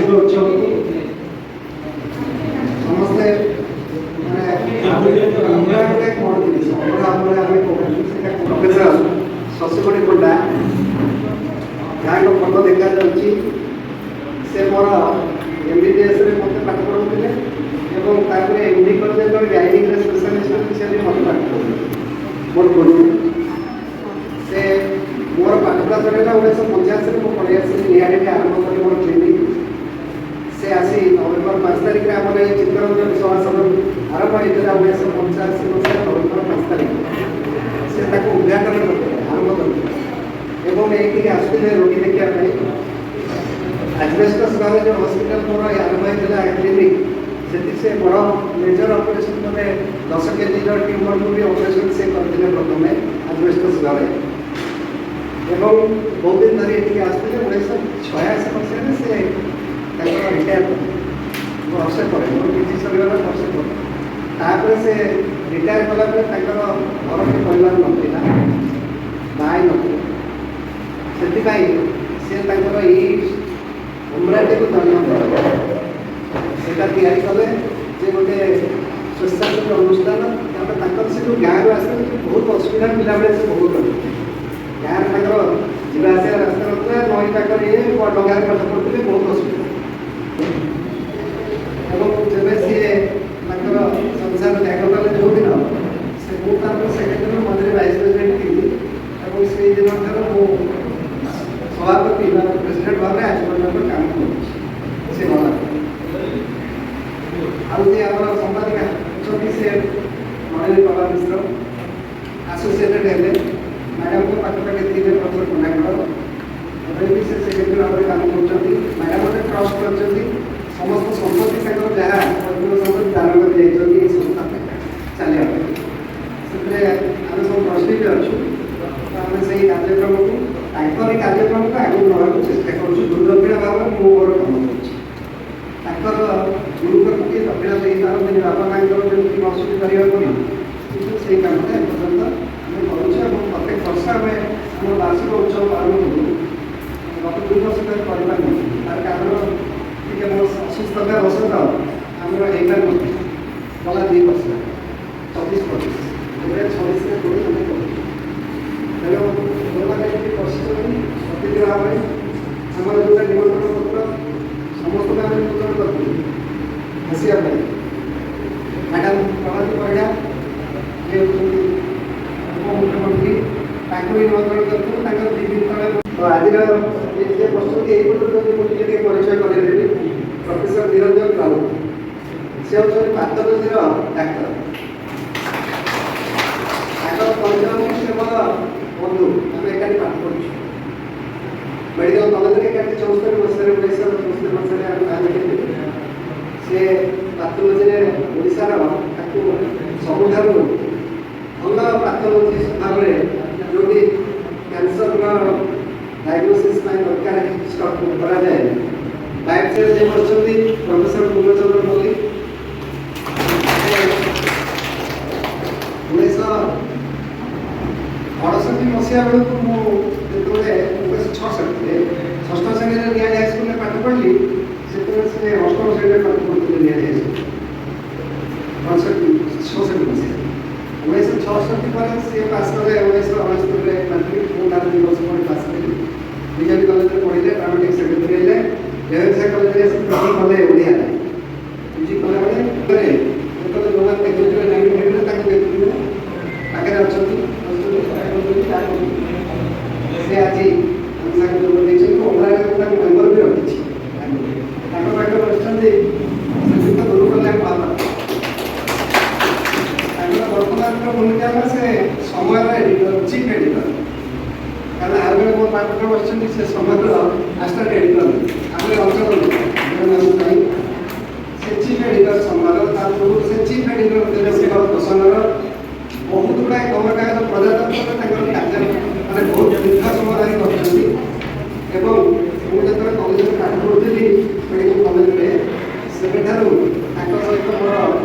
ବାର୍ଷିକ ଉତ୍ସବକୁ ସମସ୍ତେ, ମାନେ ଅବଢ଼ା ଗୋଟେ କ'ଣ ଜିନିଷ, ଅବଢ଼ା ଅବଢ଼ା ଆମେ କହୁଛୁ, ସେଇଟା ପ୍ରଫେସର ଶଶିମଣି ପଣ୍ଡା, ଯାହାଙ୍କ ଫଟୋ ଦେଖାଯାଉଛି, ସେ ମୋର ଏମ୍ବିବିଏସ୍ରେ ମୋତେ ପାଠ ପଢ଼ାଉଥିଲେ ଏବଂ ତାପରେ ଏମ୍ଡି କରି ଯେତେବେଳେ ଗାଇନିଂରେ ସ୍ପେଶାଲିଷ୍ଟ ହେଲି, ସେ ବି ମୋତେ ପାଠ ପଢ଼ାଉଥିଲେ, ମୋର ଗୁରୁ। ସେ ମୋର ପାଠପଢ଼ା ସରିଗଲା 1985ରେ। ମୁଁ ପଳେଇ ଆସିଲି ନିଆଳିରେ, ଆରମ୍ଭ କଲି ମୋର କ୍ଲିନିକ୍। ସେ ଆସି ନଭେମ୍ବର 5 ତାରିଖରେ ଆମର ଏଇ ଚିତ୍ତରଞ୍ଜନ ସଭା ଆରମ୍ଭ ହେଇଥିଲା 1985 ମସିହା ନଭେମ୍ବର 5 ତାରିଖ। ସେ ତାକୁ ଉଦ୍ଘାଟନ କରିଥିଲେ, ଆରମ୍ଭ କରିଥିଲେ ଏବଂ ଏଇଠିକି ଆସୁଥିଲେ ରୋଗୀ ଦେଖିବା ପାଇଁ। ଆଜବେଷ୍ଟସ୍ ଘରେ ଯେଉଁ ହସ୍ପିଟାଲ ମୋର ଆରମ୍ଭ ହେଇଥିଲା କ୍ଲିନିକ୍, ସେଠି ସେ ବଡ଼ ମେଜର ଅପରେସନ୍ କଲେ। 10 କେଜିର ଟ୍ୟୁମରକୁ ବି ଅପରେସନ୍ ସେ କରିଥିଲେ ପ୍ରଥମେ ଆଜବେଷ୍ଟସ୍ ଘରେ ଏବଂ ବହୁତ ଦିନ ଧରି ଏଠିକି ଆସୁଥିଲେ। 1986 ମସିହାରେ ସେ ତାଙ୍କର ରିଟାୟାର କଲେ, ବର୍ଷେ ପରେ, ମୋର ପିଜି ସରିଗଲା ବର୍ଷେ ପରେ। ତାପରେ ସେ ରିଟାୟାର କଲା ପରେ ତାଙ୍କର ଘର କି ପରିବାର ନଥିଲା, ବାହା ନଥିଲେ। ସେଥିପାଇଁ ସେ ତାଙ୍କର ଏଇ ଉମ୍ରାଟିକୁ ଜନ୍ମ ଦେଲେ। ସେଇଟା ତିଆରି କଲେ ଯେ ଗୋଟେ ସ୍ୱେଚ୍ଛାସେବୀ ଅନୁଷ୍ଠାନ। ତାପରେ ତାଙ୍କର ସେ ଯେଉଁ ଗାଁରୁ ଆସିଲେ, ବହୁତ ଅସୁବିଧା ପିଲାବେଳେ ସେ ଭୋଗ କଲେ। ଗାଁରେ ତାଙ୍କର ଯିବା ଆସିବା ରାସ୍ତା ନଥିଲା, ନଈ ପାଖରେ ଇଏ ଡଙ୍ଗାରେ ପାଠ ପଢ଼ୁଥିଲେ, ବହୁତ ଅସୁବିଧା। ଏବଂ ଯେବେ ସିଏ ତାଙ୍କର ସଂସାର ତ୍ୟାଗ କଲେ ଯେଉଁଦିନ, ସେ ମୁଁ ତାଙ୍କର ସେକ୍ରେଟାରୀ, ମଝିରେ ଭାଇସ୍ ପ୍ରେସିଡେଣ୍ଟ ଥିଲି ଏବଂ ସେଇ ଦିନଠାରୁ ମୁଁ ସଭାପତି ବା ପ୍ରେସିଡେଣ୍ଟ ଭାବରେ ଆଜି ପର୍ଯ୍ୟନ୍ତ କାମ କରୁଛି ସେ ଗଲା। ଆଉ ଯିଏ ଆମର ସମ୍ପାଦିକା ଅଛନ୍ତି, ସେ ନଳିନୀ ପ୍ରଭା ମିଶ୍ର ଆସୋସିଏଟେଡ୍ ହେଲେ। ମ୍ୟାଡ଼ାମଙ୍କ ପାଖାପାଖି ଥିଲେ ପ୍ରଫେସର ପଣ୍ଡାଙ୍କର। ଏବେ ବି ସେ ସେକ୍ରେଟାରୀ ଭାବରେ କାମ କରୁଛନ୍ତି। ମ୍ୟାଡ଼ାମ ଗୋଟେ ଟ୍ରଷ୍ଟ କରିଛନ୍ତି। ସମସ୍ତ ସମ୍ପତ୍ତି ତାଙ୍କର ଯାହା ପୈତୃକ ସମ୍ପତ୍ତି ଦାନ କରି ଯାଇଛନ୍ତି ଏଇ ସଂସ୍ଥା ପାଇଁ ଚାଲିବା ପାଇଁ। ସେଥିରେ ଆମେ ସବୁ ଟ୍ରଷ୍ଟି ବି ଅଛୁ। ତ ଆମେ ସେଇ କାର୍ଯ୍ୟକ୍ରମକୁ, ତାଙ୍କରି କାର୍ଯ୍ୟକ୍ରମକୁ ଆଗକୁ ନେବାକୁ ଚେଷ୍ଟା କରୁଛୁ। ଗୁରୁଦକ୍ଷିଣା ଭାବରେ ମୁଁ ମୋର କାମ କରୁଛି। ତାଙ୍କର ଗୁରୁଙ୍କର କିଏ ଦକ୍ଷିଣା ଦେଇପାରନ୍ତିନି, ବାପା ମାଆଙ୍କର ଯେମିତି ମହସୁଲ କରିବାକୁ, କିନ୍ତୁ ସେଇ କାମଟା ଏପର୍ଯ୍ୟନ୍ତ ଆମେ କରୁଛୁ ଏବଂ ପ୍ରତ୍ୟେକ ବର୍ଷ ଆମେ ଆମ ବାର୍ଷିକ ଉତ୍ସବ ପାଳନ କରୁ। ଗତ 2 ବର୍ଷ ଧରି କରିପାରିନଥିଲୁ, ତାର କାରଣ ଟିକେ ମୋ ଅସୁସ୍ଥତା ବଶତଃ ଆମର ହେଇପାରିନଥିଲା। ଗଲା 2 ବର୍ଷ, 24 25, ଏବେ 26ରେ ପୁଣି ଆମେ କରୁଛୁ। ତେଣୁ ଯେଉଁମାନେ ଏଠି ବସିଛନ୍ତି ଅତିଥି ଭାବରେ, ଆମର ଯେଉଁଟା ନିମନ୍ତ୍ରଣ ପତ୍ର, ସମସ୍ତଙ୍କୁ ଆମେ ନିମନ୍ତ୍ରଣ କରିଥିଲୁ ଆସିବା ପାଇଁ। ମ୍ୟାଡ଼ାମ୍ ପ୍ରଭାତୀ ପରିଡ଼ା, ଯିଏ ହେଉଛନ୍ତି ଉପମୁଖ୍ୟମନ୍ତ୍ରୀ, ତାଙ୍କୁ ବି ନିମନ୍ତ୍ରଣ କରିଥିଲୁ ତାଙ୍କର 2 ଦିନ ତଳେ। ତ ଆଜିର ଯିଏ ବସିଛନ୍ତି ଏଇପଟରୁ ଯଦି ମୁଁ ଟିକେ ଟିକେ ପରିଚୟ କରେଇଦେବି, ପ୍ରଫେସର ନିରଞ୍ଜନ ରାଉତ, ସେ ହେଉଛନ୍ତି ପାଥୋଲୋଜିର ଡାକ୍ତର। ତାଙ୍କର ପରିଚୟ ହେଉଛି ସେ ମୋର ବନ୍ଧୁ, ଆମେ ଏକାଠି ପାଠ ପଢ଼ିଛୁ ମେଡ଼ିକାଲ କଲେଜରେ ଏକାଠି। 74 ମସିହାରେ, 1974 ମସିହାରେ ଆମେ ନାଁ ଲେଖିଥିଲୁ। ସେ ପାଥୋଲୋଜିରେ ଓଡ଼ିଶାର ତାକୁ ସବୁଠାରୁ ଭଲ ପାଥୋଲୋଜିଷ୍ଟ ଭାବରେ, ଯେଉଁଠି କ୍ୟାନ୍ସରର ଡାଇଗ୍ନୋସିସ୍ ପାଇଁ ଦରକାର କରାଯାଏ ବାୟୋପ୍ସିରେ। ଯିଏ ବସିଛନ୍ତି ପ୍ରଫେସର ପୂର୍ଣ୍ଣଚନ୍ଦ୍ର ମଲ୍ଲିକ, 1968 ମସିହା ବେଳକୁ ମୁଁ ଯେତେବେଳେ, 1966ରେ ଷଷ୍ଠ ଶ୍ରେଣୀରେ ନିଆଳି ହାଇସ୍କୁଲରେ ପାଠ ପଢ଼ିଲି, ସେତେବେଳେ ସେ ଅଷ୍ଟମ ଶ୍ରେଣୀରେ ପାଠ ପଢ଼ୁଥିଲେ ନିଆଳି ହାଇସ୍କୁଲ, 59 66 ମସିହା। 1966 ପରେ ସିଏ ପାସ୍ କଲେ 1969ରେ ମାଟ୍ରିକ। ମୁଁ ତାର 2 ବର୍ଷ ପରେ ପାସ୍ କଲି। ବିଜେପି କଲେଜରେ ପଢ଼ିଲେ, ଡ୍ରାମାଟିକ୍ ସେକ୍ରେଟାରୀ ହେଲେ। ରେଭେନ୍ସା କଲେଜରେ ସେ ପିଜି କଲେ ଓଡ଼ିଆରେ। ପିଜି କଲାବେଳେ ଯେତେବେଳେ ଯେଉଁମାନେ ଦେଖୁଥିବେ 95ରେ, ତାଙ୍କୁ ଦେଖୁଥିବେ, ପାଖରେ ଅଛନ୍ତି, ବସୁଛନ୍ତି, କଥା କହୁଛନ୍ତି, ଯାହା କରୁଛନ୍ତି। ସେ ଆଜି ଆମ ସାଙ୍ଗରେ ଯୋଗ ଦେଇଛନ୍ତି। ଓମରାରେ ମୁଁ ତାଙ୍କୁ ମେମ୍ବର ବି ରଖିଛି। ତାଙ୍କ ପାଖରେ ବସିଛନ୍ତି ଶ୍ରୀଯୁକ୍ତ ଗୁରୁ କଲ୍ୟାଣ ମହାପାତ୍ର। ତାଙ୍କର ବର୍ତ୍ତମାନର ଭୂମିକା ହେଲା ସେ ସମୟର ଏଡିଟର, ଚିଫ୍ ଏଡିଟର। କାରଣ ଆଉ ଜଣେ ମୋ ପାଖରେ ବସିଛନ୍ତି, ସେ ସମୟର ଆସିଷ୍ଟାଣ୍ଟ ଏଡିଟର, ଆମର ଅଞ୍ଚଳ ପାଇଁ ସେ ଚିଫ୍ ଏଡିଟର ସମ୍ବାଦ। ତା ପୂର୍ବରୁ ସେ ଚିଫ୍ ଏଡିଟର ଥିଲେ ସେ ପ୍ରସନ୍ନର। ବହୁତ ଗୁଡ଼ାଏ ଖବରକାଗଜ, ପ୍ରଜାତନ୍ତ୍ରରେ ତାଙ୍କର କାର୍ଯ୍ୟ ମାନେ ବହୁତ ଦୀର୍ଘ ସମୟ ଧରି କରିଛନ୍ତି। ଏବଂ ମୁଁ ଯେତେବେଳେ କଲେଜରେ ପାଠ ପଢ଼ୁଥିଲି, ମେଡ଼ିକାଲ କଲେଜରେ, ସେବେଠାରୁ ତାଙ୍କ ସହିତ ମୋର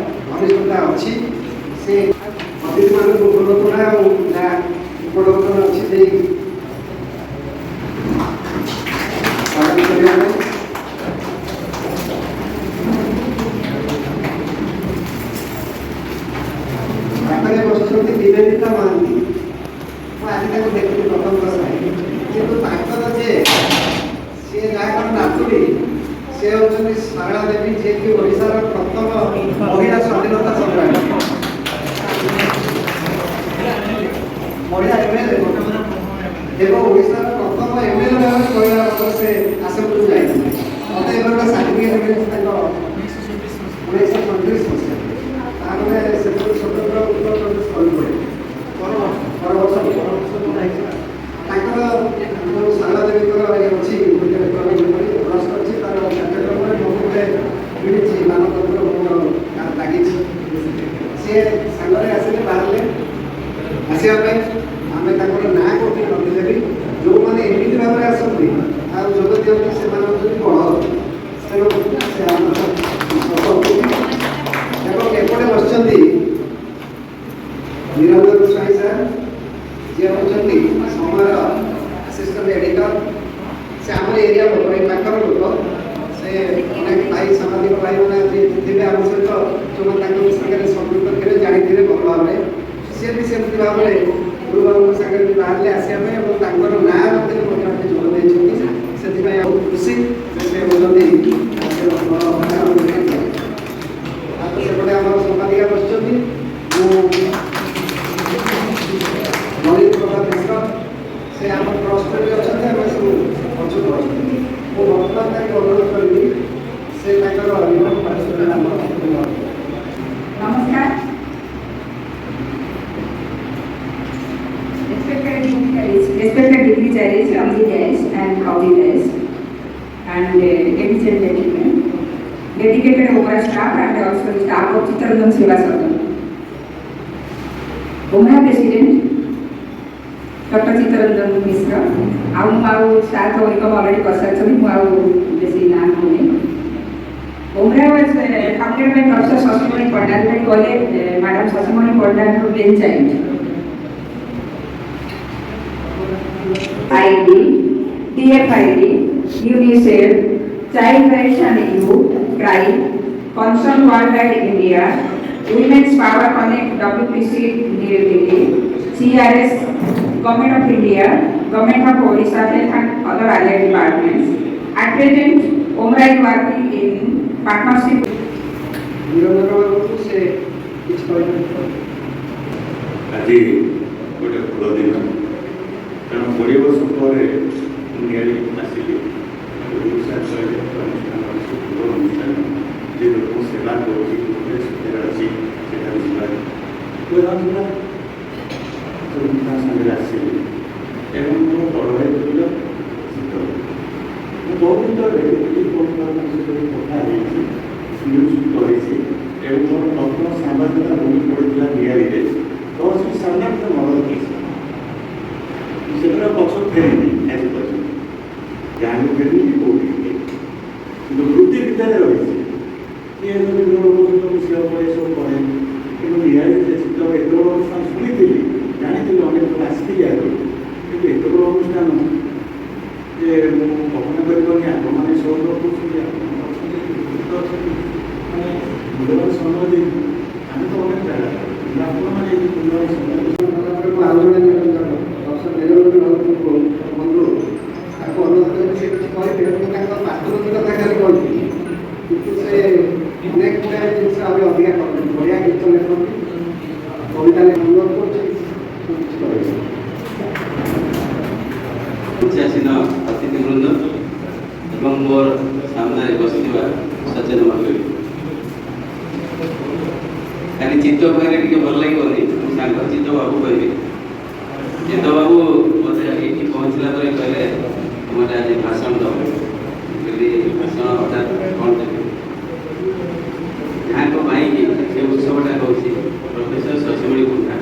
ଘନିଷ୍ଠତା ଅଛି। ସେ ଅତିଥିମାନଙ୍କୁ ଫୁଲତୋଡ଼ା ଆଉ ଯାହା ଉପଢୌକନ ଅଛି ସେଇ ପ୍ରଦାନ କରିବା ପାଇଁ। ନାତୁଣୀ, ସେ ହେଉଛନ୍ତି ସାରଳା ଦେବୀ, ଯିଏକି ଓଡ଼ିଶାର ପ୍ରଥମ ମହିଳା ସ୍ୱାଧୀନତା ସଂଗ୍ରାମୀ, ମହିଳା ଏମଏଲଏ ଏବଂ ଓଡ଼ିଶାର ପ୍ରଥମ ଏମଏଲଏ ଭାବରେ ମହିଳା ଭାବରେ ସେ ଆସେମ୍ବଲିକୁ ଯାଇଥିଲେ। ମୋତେ ଏବେ ଗୋଟେ ସାର୍ଟିଫିକେଟ୍ ମିଳିଛି ତାଙ୍କ 1937 ମସିହା। ତାପରେ ସେଥିରୁ ସ୍ୱତନ୍ତ୍ର ଉତ୍ତରପ୍ରଦେଶ କରିପଡ଼େ ପରବର୍ଷ ତାଙ୍କର ଯେଉଁ ସାରଳା ଦେବୀଙ୍କର ଇଏ ଅଛି, ଗୋଟେ ଟ୍ରଷ୍ଟ ଅଛି, ତାର କାର୍ଯ୍ୟକ୍ରମରେ ମୋତେ ଗୋଟେ ମିଳିଛି ମାନପତ୍ର, ମୋର ଲାଗିଛି। ସିଏ ସାଙ୍ଗରେ ଆସିଲେ, ବାହାରିଲେ ଆସିବା ପାଇଁ। ଆମେ ତାଙ୍କର ନାଁ କୋଉଠି ନଥିଲେ ବି ଯେଉଁମାନେ ଏମିତି ଭାବରେ ଆସନ୍ତି ଆଉ ଯୋଗ ଦିଅନ୍ତି, ସେମାନେ ହେଉଛନ୍ତି ବଡ଼। ତେଣୁ ସେ ଆମର ଏବଂ ଏପଟେ ବସିଛନ୍ତି ନିରଞ୍ଜନ ସ୍ୱାଇଁ ସାର୍, ଯିଏ ହେଉଛନ୍ତି ସମୟର ଆସିଷ୍ଟାଣ୍ଟ ଏଡିଟର। ସେ ଆମର ଏରିଆ ଲୋକ, ଏଇ ପାଖର ଲୋକ। ସେ ଅନେକ ଭାଇ, ସାମ୍ବାଦିକ ଭାଇମାନେ ଆଜି ଥିବେ ଆମ ସହିତ, ଯେଉଁମାନେ ତାଙ୍କ ସାଙ୍ଗରେ ସମ୍ପୃକ୍ତ ଥିବେ, ଜାଣିଥିବେ ଭଲ ଭାବରେ। ସିଏ ବି ସେମିତି ଭାବରେ ଗୁରୁବାବୁଙ୍କ ସାଙ୍ଗରେ ବି ବାହାରିଲେ ଆସିବା ପାଇଁ ଏବଂ ତାଙ୍କର ନାଁ ନଥିଲେ ମଧ୍ୟ ଆଜି ଯୋଗ ଦେଇଛନ୍ତି। ସେଥିପାଇଁ ଆଉ ଖୁସି ଯେ ସେ ହେଉଛନ୍ତି। ଆଉ ସେପଟେ ଆମର ସମ୍ପାଦିକା ବସିଛନ୍ତି, ମୁଁ ଲଳିତ ପ୍ରଭାତ ମିଶ୍ର। ସେ ଆମ ଟ୍ରଷ୍ଟରେ ବି ଅଛନ୍ତି, ଆମେ ସବୁ ଅଛୁ ଟ୍ରଷ୍ଟରେ। ମୁଁ ବର୍ତ୍ତମାନ ତାଙ୍କୁ ଅନୁରୋଧ କରିବି, ସେ ତାଙ୍କର ରିମୋଟ ପାଠ ଆମର। ନମସ୍କାର। Respected dignitaries on the dais and off the dais, and ladies and gentlemen, dedicated OMRA staff and also the staff of Chittaranjan Seva Sadan. OMRA President, Dr. Chittaranjan Mishra, ଆଉ ମୁଁ ଆଉ ସାର୍ ତ welcome already କରିସାରିଛନ୍ତି, ମୁଁ ଆଉ ବେଶୀ ନାଁ କହୁନି। OMRA was founded by Professor Sashimani Panda, ଯେଉଁଟା କହିଲେ ମ୍ୟାଡ଼ାମ୍, ଶଶିମଣି ପଣ୍ଡାଙ୍କ brain child. ID, DFID, UNICEF, Child Rights and Youth, CRY, Concern Worldwide India, Women's Power Connect WPC New Delhi, CRS, Government of India, Government of Odisha Health and other allied departments. At present, OMRA is working in partnership Niranjan ବାବୁଙ୍କୁ ସେ କିଛି କହିବେ। ଆଜି ଗୋଟେ ଭଲ ଦିନ, କାରଣ 20 ବର୍ଷ ପରେ ମୁଁ ନିଆଳି ଆସିଲି। ଓଡ଼ିଶା କହିଲେ ଅନୁଷ୍ଠାନ ଅଛି, ଭଲ ଅନୁଷ୍ଠାନ, ଯେ ଲୋକଙ୍କୁ ସେବା କରୁଛି, ଭୁବନେଶ୍ୱରରେ ଅଛି, ସେଠାକୁ ଯିବା ମୁଁ ତ ମୁଁ ତା ସାଙ୍ଗରେ ଆସିଲି ଏବଂ ମୋର ବଡ଼ ଭାଇ ତୁଲ୍ୟ ଶୀତ। ମୁଁ ବହୁତ ଦିନ ତଳେ ଭେଟିଥିଲି, ବହୁତ ଥର ତାଙ୍କ ସହିତ ବି କଥା ହେଇଛି, ନ୍ୟୁଜ୍ ବି କରିଛି ଏବଂ ମୋର ପ୍ରଥମ ସାମ୍ବାଦିକତା ଭୂମି ପଡ଼ିଥିଲା ନିଆଳିରେ। ତହସିଲ ସାମ୍ନାରେ ତ ମରଦ କେସ୍। ମୁଁ ସେଦିନ ପଛକୁ ଫେରିନି ଆଜି ପର୍ଯ୍ୟନ୍ତ, ଗାଁକୁ ଫେରିନି, କୋଉଠି ଫେରିନି। କିନ୍ତୁ ବୃତ୍ତି ଭିତରେ ରହିଛି। କିଏ ବିଭିନ୍ନ ଲୋକଙ୍କ ସହିତ ମିଶିବାକୁ ପଡ଼େ, ସବୁ କରେ। କିନ୍ତୁ ନିଆଳି ଯେତେବେଳେ ଏତେ ବଡ଼ ଅନୁଷ୍ଠାନ ଶୁଣିଥିଲି, ଜାଣିଥିଲି, ଅନେକ ଥର ଆସିଥିଲି ଆଗରୁ, କିନ୍ତୁ ଏତେ ବଡ଼ ଅନୁଷ୍ଠାନ ଯେ ମୁଁ କଳ୍ପନା କରିପାରୁନି। ଆପଣମାନେ ସହଯୋଗ କରୁଛନ୍ତି, ଆପଣ ଅଛନ୍ତି, ଉପସ୍ଥିତ ଅଛନ୍ତି, ମାନେ ମୂଲ୍ୟବାନ ସମୟ ଦେଇକି। ଆମେ ତ ଅନେକ ଜାଗା, କିନ୍ତୁ ଆପଣମାନେ ଏଇ ମୂଲ୍ୟବାନ ସମୟ ଗଲା ପରେ ମୁଁ ଆଉ ଜଣେ ନିରଞ୍ଜନ, ପ୍ରଫେସର ନିରଞ୍ଜନ ରାଉତଙ୍କୁ, ବନ୍ଧୁ, ତାଙ୍କୁ ଅନୁରୋଧ କରିବି, ସେ କିଛି କହିବେ। ମୁଁ ତାଙ୍କ ପାଠପତି କଥା ଖାଲି କହିଥିଲି, କିନ୍ତୁ ସେ ଅନେକ ଗୁଡ଼ାଏ ଜିନିଷ ଆହୁରି ଅଧିକା କରନ୍ତି। ବଢ଼ିଆ ଗୀତ ଲେଖନ୍ତି, କବିତା ଲେଖନ୍ତି। ଅନୁରୋଧ କରୁଛି, ସେ କିଛି କହିବେ। ମଞ୍ଚାସୀନ ଅତିଥିବୃନ୍ଦ ଏବଂ ମୋର ସାମ୍ନାରେ ବସିଥିବା ସଜ୍ଜନ ମଣ୍ଡଳୀ, ଖାଲି ଚିତ୍ତ କହିଲେ ଟିକେ ଭଲ ଲାଗିବନି, ମୋ ସାଙ୍ଗ ଚିତ୍ତ ବାବୁ କହିବି। ଚିତ୍ତ ବାବୁ ମୋତେ ଏଇଠି ପହଞ୍ଚିଲା ପରେ କହିଲେ, ମୋତେ ଆଜି ଭାଷଣ ଦେବ। କହିଲି, ଭାଷଣ ହଠାତ୍ କ'ଣ ଦେବି? ଯାହାଙ୍କ ପାଇଁକି ସେ ଉତ୍ସବଟା ହେଉଛି, ପ୍ରଫେସର ଶଶିମଣି ପଣ୍ଡା,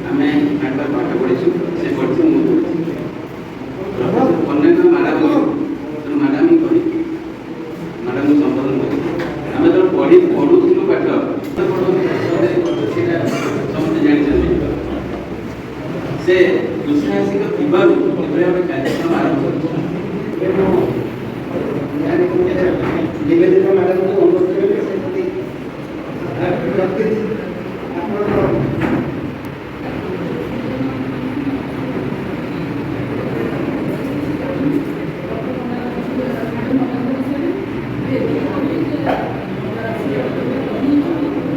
ଆମେ ତାଙ୍କର ପାଠ ପଢ଼ିଛୁ। ସେ ପଢ଼ିଛୁ, ମୁଁ ପଢ଼ିଛି। ପ୍ରଫେସର ପଣ୍ଡାଙ୍କ ମ୍ୟାଡ଼ାମ, ତେଣୁ ମ୍ୟାଡ଼ାମ ହିଁ କହିବି, ମ୍ୟାଡ଼ାମକୁ ସମ୍ବୋଧନ କରିବି। ଆମେ ଯେତେବେଳେ ପଢ଼ୁଥିଲୁ ପାଠ ପଢ଼ୁ, ସେଇଟା ସମସ୍ତେ ଜାଣିଛନ୍ତି। ସେ ଦୁଃସାହସିକ ଥିବାରୁ ଏଭଳି ଗୋଟେ କାର୍ଯ୍ୟକ୍ରମ ଆରମ୍ଭ କରିଛୁ। ଏବେ ମୁଁ ନିବେଦିତା ମ୍ୟାଡ଼ାମଙ୍କୁ ଅନୁରୋଧ କରିବି, ସେ ଯଦି ଆପଣଙ୍କର ଏତିକି କହିବି ଯେ ରାଶି ଆମେ ସମସ୍ତଙ୍କୁ ବର୍ତ୍ତମାନ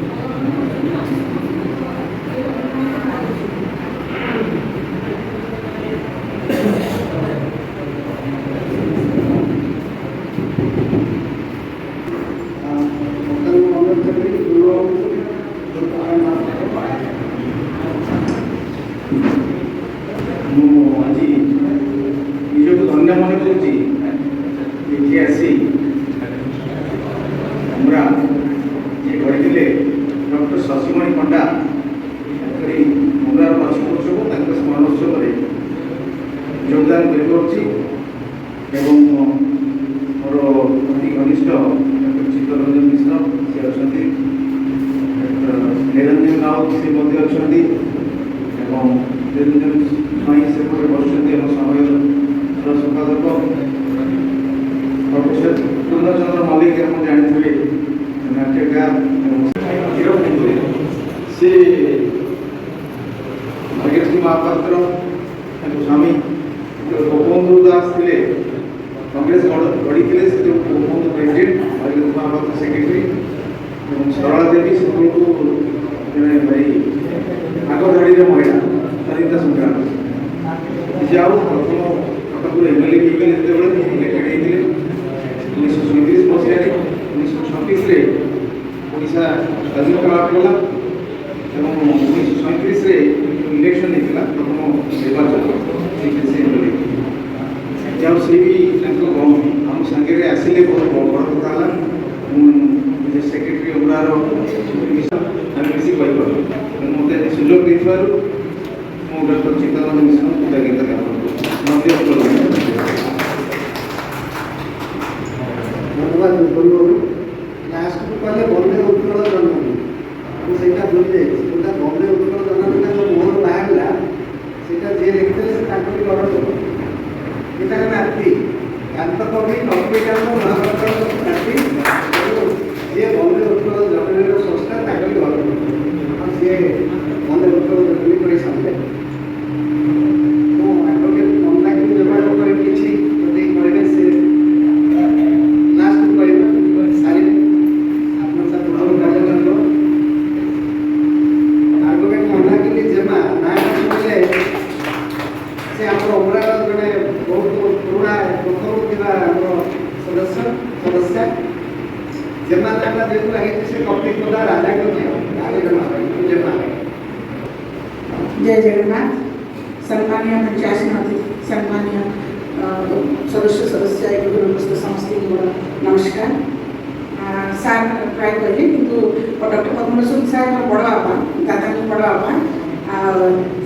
ମୁଁ ଅନୁରୋଧ କରିବି ଗୁରୁବାବୁଙ୍କୁ। ମୁଁ ଆଜି ନିଜକୁ ଧନ୍ୟ ମନେ କରୁଛି, ଏଠି ଆସି ଉମ୍ରା ଯିଏ ଗଢ଼ିଥିଲେ ଡକ୍ଟର ଶଶିମଣି ପଣ୍ଡା, ତାଙ୍କରି ଉମ୍ରାର ବାର୍ଷିକ ଉତ୍ସବ, ତାଙ୍କ ସ୍ମରଣ ଉତ୍ସବରେ ଯୋଗଦାନ କରିପାରୁଛି। ଏବଂ ମୋର ଅତି ଘନିଷ୍ଠ ଡକ୍ଟର ଚିତ୍ତରଞ୍ଜନ ମିଶ୍ର, ସେ ଅଛନ୍ତି, ଡକ୍ଟର ନିରଞ୍ଜନ ରାଉତ, ସେ ମଧ୍ୟ ଅଛନ୍ତି ଏବଂ ନିରଞ୍ଜନ ସ୍ୱାଇଁ ସେପଟେ ବସୁଛନ୍ତି, ଆମ ସମୟର ସମ୍ପାଦକ। ପ୍ରଫେସର ପୂର୍ଣ୍ଣଚନ୍ଦ୍ର ମଲ୍ଲିକ, ଆପଣ ଜାଣିଥିବେ, ନାଟ୍ୟକାର ଏବଂ ଗିରଫ ହେଇଥିଲେ। ସେ ଭାଗ୍ୟଶ୍ରୀ ମହାପାତ୍ର, ତାଙ୍କ ସ୍ୱାମୀ ଗୋପବନ୍ଧୁ ଦାସ ଥିଲେ, କଂଗ୍ରେସ ଗଢ଼ିଥିଲେ। ସେତେବେଳକୁ ଗୋପବନ୍ଧୁ ପ୍ରେସିଡେଣ୍ଟ, ଭାଗୀରଥି ମହାପାତ୍ର ସେକ୍ରେଟାରୀ ଏବଂ ସରଳା ଦେବୀ ସେତେବେଳକୁ ଜଣେ ଭାଇ ଆଗ ଧାଡ଼ିର ମହିଳା ସ୍ୱାଧୀନତା ସଂଗ୍ରାମ। ଯାଉ ପ୍ରଥମ କଟକରୁ ଏମଏଲଏ ହେଇଗଲେ ଯେତେବେଳେ ଇଲେକ୍ଟେଡ୍ ହେଇଥିଲେ 1937 ମସିହାରେ, 1936ରେ ଓଡ଼ିଶା ସ୍ୱାଧୀନତା ଲାଭ କଲା ଏବଂ 1937ରେ ଯେଉଁ ଇଲେକ୍ସନ୍ ହେଇଥିଲା, ପ୍ରଥମ ନିର୍ବାଚନ, ସେଇଥିରେ ସେ ଏମଏଲଏ। ଯାଉ ସେ ବି ତାଙ୍କ ଆମ ସାଙ୍ଗରେ ଆସିଲେ, ବହୁତ ବଡ଼ କଥା ହେଲା। ମୁଁ ନିଜ ସେକ୍ରେଟାରୀ ଉମ୍ରାର, ଆମେ ମିଶି କହିପାରୁ। ତେଣୁ ମୋତେ ଆଜି ସୁଯୋଗ ଦେଇଥିବାରୁ ମୁଁ ଡକ୍ଟର ଚିତ୍ତାନନ୍ଦ ମିଶ୍ରଙ୍କୁ କୃତଜ୍ଞତା ଜ୍ଞାପନ କରୁଛି। ମଧ୍ୟ ଧନ୍ୟବାଦ ଗୁରୁବାବୁ। ଲାଷ୍ଟକୁ କହିଲେ ବନ୍ଦେ ଉତ୍କଳ ଜନନୀ, ମୁଁ ସେଇଟା ଭୁଲି ଯାଇଛି। ଯୋଉଟା ବନ୍ଦେ ଉତ୍କଳ ଜନନୀଟା ମୋ ମୁହଁରୁ ବାହାରିଲା, ସେଇଟା ଯିଏ ଲେଖିଥିଲେ ସେ ତାଙ୍କରି ଘର ଲୋକ, ଏ ତାଙ୍କ ନାତି, କାନ୍ତ କବି ଲକ୍ଷ୍ମୀକାନ୍ତ ମହାପାତ୍ରଙ୍କ ନାତି। ତେଣୁ ଯିଏ ବନ୍ଦେ ଉତ୍କଳ ଜନନୀର ସ୍ରଷ୍ଟା, ତାଙ୍କରି ଘର ଲୋକ, ଆଉ ସିଏ ବନ୍ଦେ ଉତ୍କଳ ଜନନୀ କହି ସାରିଲେ। ମୁଁ ଆଡ଼ଭୋକେଟ୍ ମନ୍ଦାକିନୀ ଯୋଗାଯୋଗ କରି କିଛି ଯଦି କହିବେ, ସେ ଲାଷ୍ଟ କହିବେ, ସାରିବେ ଆପଣ ତା ପୂର୍ବରୁ କାର୍ଯ୍ୟକ୍ରମ। ଆଡ଼ଭୋକେଟ୍ ମନ୍ଦାକିନୀ ଜେମା ନାଁଟା ଶୁଣିଲେ, ସେ ଆମର ଉମ୍ରାର ଜଣେ ବହୁତ ପୁରୁଣା ପ୍ରଥମରୁ ଥିବା ଆମର ସଦସ୍ୟ ସଦସ୍ୟା। ଜେମା ନାଁଟା ଯେହେତୁ ଲାଗିଛି, ସେ କପ୍ତିପଦା ରାଜାଙ୍କ ଝିଅ ରାଣୀ ଜେମା। जय जगन्नाथ। सम्मानीय पंचायत अतिथि, सम्मानीय सदस्य सदस्य ଏବଂ ଉପସ୍ଥିତ ସମସ୍ତଙ୍କୁ ମୋର ନମସ୍କାର। ସାର୍ ପ୍ରାୟ କହିଲେ, କିନ୍ତୁ ଡକ୍ଟର ପଦ୍ମଲୋଚନ ସାର୍ ମୋର ବଡ଼ ବାପା, ଦାଦାଙ୍କ ବଡ଼ ବାପା। ଆଉ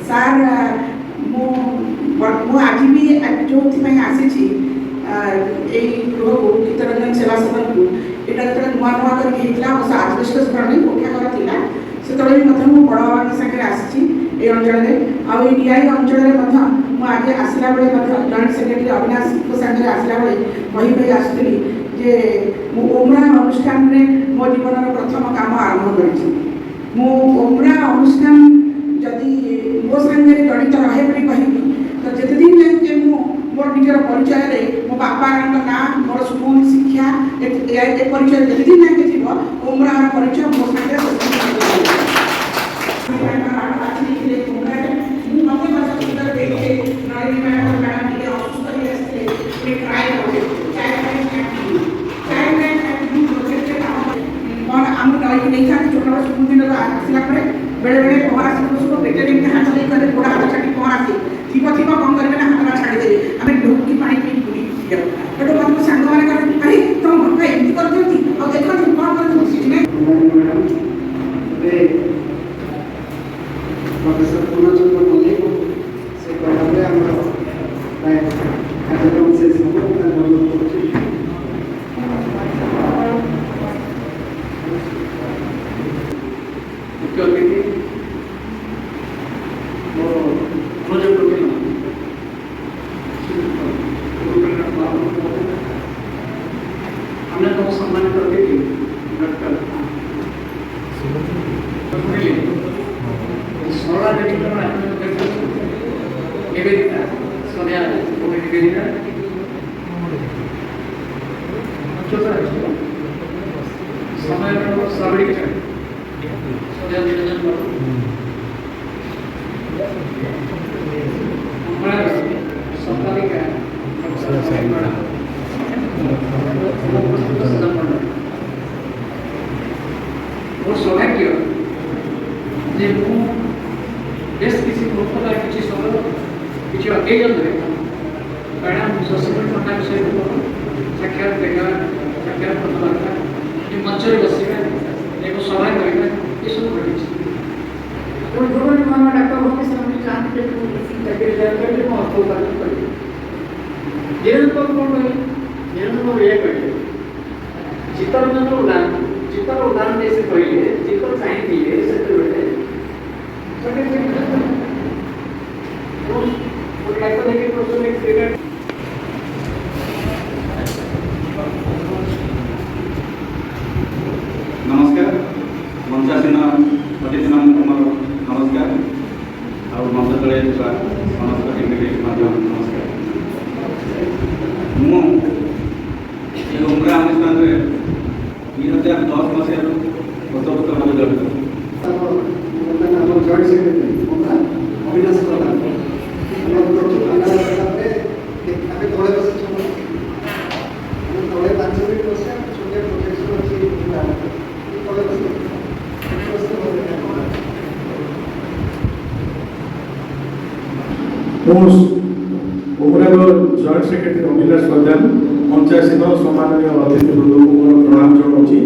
ସାର୍, ମୁଁ ଆଜି ବି ଯେଉଁଥିପାଇଁ ଆସିଛି ଏଇ ଗୃହକୁ, ଚିତ୍ତରଞ୍ଜନ ସେବା ସଦନକୁ, ଏଇଟା ଯେତେବେଳେ ନୂଆ ନୂଆ କରିକି ହେଇଥିଲା, ଅବଶ୍ୟ ଆଜବେଷ୍ଟସ୍ ଘର ନାହିଁ, କୋଠା ଘର ଥିଲା, ସେତେବେଳେ ବି ମଧ୍ୟ ମୁଁ ବଡ଼ ବାବାଙ୍କ ସାଙ୍ଗରେ ଆସିଛି ଏଇ ଅଞ୍ଚଳରେ। ଆଉ ଏଇ ନିଆଳି ଅଞ୍ଚଳରେ ମଧ୍ୟ ମୁଁ ଆଜି ଆସିଲା ବେଳେ ମଧ୍ୟ ଜଏଣ୍ଟ ସେକ୍ରେଟାରୀ ଅବିନାଶଙ୍କ ସାଙ୍ଗରେ ଆସିଲା ବେଳେ କହି କହି ଆସୁଥିଲି ଯେ ମୁଁ ଓମ୍ରା ଅନୁଷ୍ଠାନରେ ମୋ ଜୀବନର ପ୍ରଥମ କାମ ଆରମ୍ଭ କରିଛି। ମୁଁ ଓମ୍ରା ଅନୁଷ୍ଠାନ ଯଦି ମୋ ସାଙ୍ଗରେ ଜଡ଼ିତ ରହେ ବୋଲି କହିବି, ତ ଯେତେ ଦିନ ଯାଏଁ ମୁଁ ମୋର ନିଜର ପରିଚୟରେ ମୋ ବାପାଙ୍କ ନାଁ, ମୋର ସ୍କୁଲ ଶିକ୍ଷା, ଏ ପରିଚୟ ଯେତେ ଦିନ ଯାଏଁ ଥିବ, ଓମ୍ରାର ପରିଚୟ ମୋ ସାଙ୍ଗରେ ସେତିକି ଜଡ଼ିତ ରହିବ। ମୁଁ ମଧ୍ୟ ବର୍ଷ ସୁନ୍ଦର ଦେଇଥିଲେ। ନଳିନୀ ମ୍ୟାଡ଼ାମ, ମ୍ୟାଡ଼ାମ ଟିକେ ଅସୁସ୍ଥ ହେଇ ଆସିଥିଲେ, ଗୋଟେ try project, Child Rights Child Rights ପ୍ରୋଜେକ୍ଟରେ କାମ କ'ଣ ଆମକୁ ନଈକି ନେଇଥାନ୍ତି। ଛୋଟବେଳ ସ୍କୁଲ ଦିନରୁ ଆସିଲା ପରେ ବେଳେବେଳେ ପହଁରା ଶିଖୁ ଶିଖୁ ପେଟରେ ଏମିତି ହାତ ଦେଇ କରି ଗୋଡ଼ ହାତ ଛାଡ଼ି ପହଁରା ଥିବ ଥିବ, କ'ଣ କରିବେ ନା ହାତଟା ଛାଡ଼ିଦେବେ, ଆମେ ଢୋକି ପାଣି ପିଇ ବୁଡ଼ି ଯାଉ। ସେଠୁ ମୋ ସାଙ୍ଗମାନେ କହନ୍ତି, ଆରେ ତମ ବାପା ଏମିତି କରିଦିଅନ୍ତି, ଆଉ ଦେଖନ୍ତୁ କ'ଣ କରନ୍ତି କିଛି ନାହିଁ। ମ୍ୟାଡ଼ାମ, ଏବେ ପ୍ରଫେସର ପୂର୍ଣ୍ଣଚନ୍ଦ୍ର ମଲ୍ଲିକ, ସେ କହିଲା ପରେ ଆମର ପ୍ରାୟ କାର୍ଯ୍ୟକ୍ରମ ଶେଷ ହେବ। ମୁଁ ତାଙ୍କୁ ଅନୁରୋଧ କରୁଛି। ମୁଖ୍ୟ ଅତିଥି, ମୋର ଅନୁଜ ପ୍ରବୀଣ ଶ୍ରୀଯୁକ୍ତ ଗୁରୁପ୍ରସାଦ ମହାପାତ୍ର ବାବୁ, ଅନ୍ୟତମ ସମ୍ମାନିତ ଅତିଥି ଡକ୍ଟର ଶୁଣିଲେ ସରଳା ଦେବୀଙ୍କର ନାଟକ ଦେଖିଅଛନ୍ତି, ନିବେଦିତା ସନ୍ଧ୍ୟା ଭଉଣୀ ନିବେଦିତା। ସମୟର ସବ୍ ଏଡିଟର ସୂର୍ଯ୍ୟ ନିରଞ୍ଜନ ବାବୁ, ମଙ୍ଗଳାର ସମ୍ପାଦିକା ପ୍ରଫେସର ଉପସ୍ଥିତ ମଣ୍ଡଳ, ମୋର ସୌଭାଗ୍ୟ ଯେ ମୁଁ ବେଶ କିଛି ମୁହୂର୍ତ୍ତ ବା କିଛି ସମୟ, କିଛି ଅକେଜନରେ ମ୍ୟାଡ଼ାମ୍ ଶଶିମଣି ପଣ୍ଡାଙ୍କ ସହିତ ମୋର ସାକ୍ଷାତ ଦେଖା, ସାକ୍ଷାତ କଥାବାର୍ତ୍ତା, ମଞ୍ଚରେ ବସିବା ଏବଂ ସଭା କରିବା, ଏସବୁ ଘଟିଛି। ତେଣୁ ଯେଉଁମାନେ ନୂଆ ନୂଆ ଡାକ୍ତର ହୁଅନ୍ତି, ସେମାନେ ଚାହାନ୍ତି ଯେ ମୁଁ ଚାକିରି ଜଏନ୍ କରିବି, ମୁଁ ଅର୍ଥ ଉପାର୍ଜନ କରିବି। ନିରଞ୍ଜନ ବାବୁ କ'ଣ କହିଲେ? ନିରଞ୍ଜନ ବାବୁ ଏଇଆ କହିଲେ, ଚିତ୍ତରଞ୍ଜନର ଉଦାହରଣ, ଚିତ୍ତର ଉଦାହରଣ ଦେଇ ସେ କହିଲେ, ଚିତ୍ତ ଚାହିଁଥିଲେ ସେତେବେଳେ ସରକାରୀ ଚାକିରି। ଏବଂ ଗୋଟେ ଡାକ୍ତର ହେଇକି ପ୍ରଫେସର ହେଇକି ନମସ୍କାର। ମଞ୍ଚାସୀନ ଅତିଥିମାନଙ୍କୁ ମୋର ନମସ୍କାର ଆଉ ମଞ୍ଚ ତଳେ ଥିବା ସମସ୍ତ ଡିଗ୍ନିଟାରୀଙ୍କୁ ମଧ୍ୟ ନମସ୍କାର। ମୁଁ ଏହି ଉମ୍ରା ଅନୁଷ୍ଠାନରେ 2010 ମସିହାରୁ ଓତପ୍ରୋତ ଭାବେ ଜଡ଼ିତ। ବର୍ତ୍ତମାନ ଆମର ଜଏଣ୍ଟ ସେକ୍ରେଟାରୀ ଅବିନାଶ ପ୍ରଧାନ। ଆମର ପରେ ଆମେ ତଳେ ବସିଛୁ, ଆମେ ତଳେ 5 ମିନିଟ୍ ବସିବା। ଛୋଟିଆ ପ୍ରୋଜେକ୍ସନ୍ ଅଛି, ତଳେ ବସି ବସି ଭଲ ଦେଖାଯିବ। ମୁଁ ଉମରାର ଜଏଣ୍ଟ ସେକ୍ରେଟାରୀ ଅବିନାଶ ପ୍ରଧାନ ମଞ୍ଚାସୀନ ସମ୍ମାନନୀୟ ଅତିଥିବୃନ୍ଦଙ୍କୁ ମୋର ପ୍ରଣାମ ଜଣାଉଛି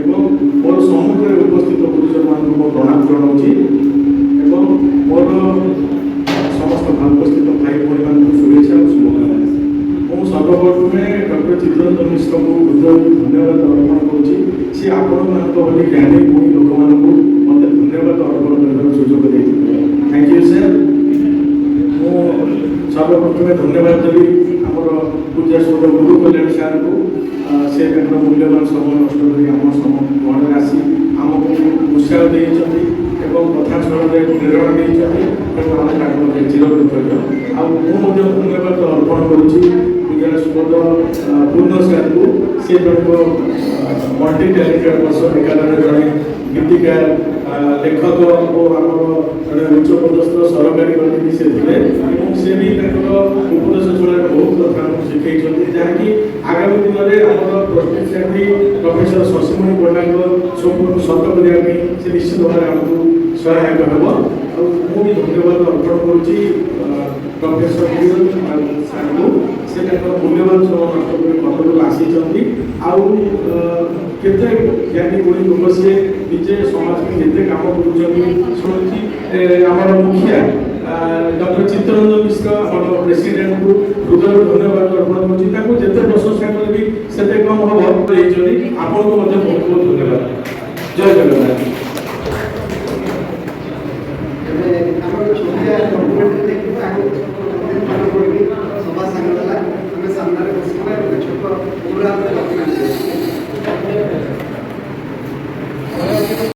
ଏବଂ ମୋର ସମ୍ମୁଖରେ ଉପସ୍ଥିତ ଗୁରୁଜନମାନଙ୍କୁ ମୁଁ ପ୍ରଣାମ ଜଣାଉଛି ଏବଂ ମୋର ସମସ୍ତ ଉପସ୍ଥିତ ଭାଇ ଭଉଣୀମାନଙ୍କୁ ଶୁଭେଚ୍ଛା ଓ ଶୁଭକାମନା। ମୁଁ ସର୍ବପ୍ରଥମେ ଡକ୍ଟର ଚିତ୍ତରଞ୍ଜନ ମିଶ୍ରଙ୍କୁ ହୃଦୟରୁ ଧନ୍ୟବାଦ ଅର୍ପଣ କରୁଛି। ସେ ଆପଣମାନଙ୍କ ଭଳି ଜ୍ଞାନୀ ଗୁଣୀ ଲୋକମାନଙ୍କୁ ମୋତେ ଧନ୍ୟବାଦ ଅର୍ପଣ କରିବାର ସୁଯୋଗ ଦେଇଥିଲେ। Thank you sir. ମୁଁ ସର୍ବପ୍ରଥମେ ଧନ୍ୟବାଦ ଦେବି ଆମର ପୂଜ୍ୟାସ୍ପଦ ଗୁରୁ କଲ୍ୟାଣ ସାର୍ଙ୍କୁ। ସେ ତାଙ୍କର ମୂଲ୍ୟବାନ ସମୟ ନଷ୍ଟ କରି ଆମ ଗହଣରେ ଆସି ଆମକୁ ଉତ୍ସାହ ଦେଇଛନ୍ତି ଏବଂ କଥା ଛଳରେ ପ୍ରେରଣା ଦେଇଛନ୍ତି ଏବଂ ଆମେ ତାଙ୍କ ମଧ୍ୟ ଚିରକୃତଜ୍ଞ। ଆଉ ମୁଁ ମଧ୍ୟ ଧନ୍ୟବାଦ ଅର୍ପଣ କରୁଛି ପୂଜ୍ୟାସ୍ପଦ ପୂର୍ଣ୍ଣ ସାର୍ଙ୍କୁ। ସେ ଜଣକ ମଲ୍ଟି ଟ୍ୟାଲେଣ୍ଟେଡ୍ ପର୍ସନ୍, ଏକାଧାରେ ଜଣେ ଗୀତିକାର, ଲେଖକ ଓ ଆମର ଜଣେ ଉଚ୍ଚ ପଦସ୍ଥ ସରକାରୀ କର୍ମୀ ସେ ଥିଲେ ଏବଂ ସେ ବି ତାଙ୍କର ଉପଦେଶ ଛଳରେ ବହୁତ କଥା ଆମକୁ ଶିଖେଇଛନ୍ତି, ଯାହାକି ଆଗାମୀ ଦିନରେ ଆମର ପ୍ରତିଷ୍ଠାତ୍ରୀ ପ୍ରଫେସର ଶଶିମଣି ପଣ୍ଡାଙ୍କ ସ୍ୱପ୍ନକୁ ସତ କରିବା ପାଇଁ ସେ ନିଶ୍ଚିତ ଭାବରେ ଆମକୁ ସହାୟକ ହେବ। ଆଉ ମୁଁ ବି ଧନ୍ୟବାଦ ଅର୍ପଣ କରୁଛି ପ୍ରଫେସର ସାର୍ଙ୍କୁ। ସେ ତାଙ୍କର ମୂଲ୍ୟବାନ ସମୟ ନଷ୍ଟ କରି କଟକରୁ ଆସିଛନ୍ତି। ଆଉ କେତେ ଜ୍ଞାନୀ ଗୁଣୀ ଲୋକ ସିଏ, ନିଜେ ସମାଜ ପାଇଁ ଯେତେ କାମ କରୁଛନ୍ତି ଶୁଣୁଛି। ଆମର ମୁଖିଆ ଡକ୍ଟର ଚିତ୍ତରଞ୍ଜନ ମିଶ୍ର, ଆମର ପ୍ରେସିଡେଣ୍ଟକୁ ହୃଦୟରୁ ଧନ୍ୟବାଦ ଅର୍ପଣ କରୁଛି। ତାଙ୍କୁ ଯେତେ ପ୍ରଶଂସା କଲେ ବି ସେତେ କମ୍ ହବ। ଦେଇଛନ୍ତି, ଆପଣଙ୍କୁ ମଧ୍ୟ ବହୁତ ବହୁତ ଧନ୍ୟବାଦ। ଜୟ ଜଗନ୍ନାଥ। ଏବେ ଆମର ଛୋଟିଆ ଡକ୍ୟୁମେଣ୍ଟାରୀ ଦେଖିବା। ଆଗକୁ ମନେ ପଡ଼ିବି ସଭା ସାଙ୍ଗ ଦେଲା, ଆମେ ସାମ୍ନାରେ ବସିବା, ଗୋଟେ ଛୋଟ ପୁରା ଡକ୍ୟୁମେଣ୍ଟାରୀ।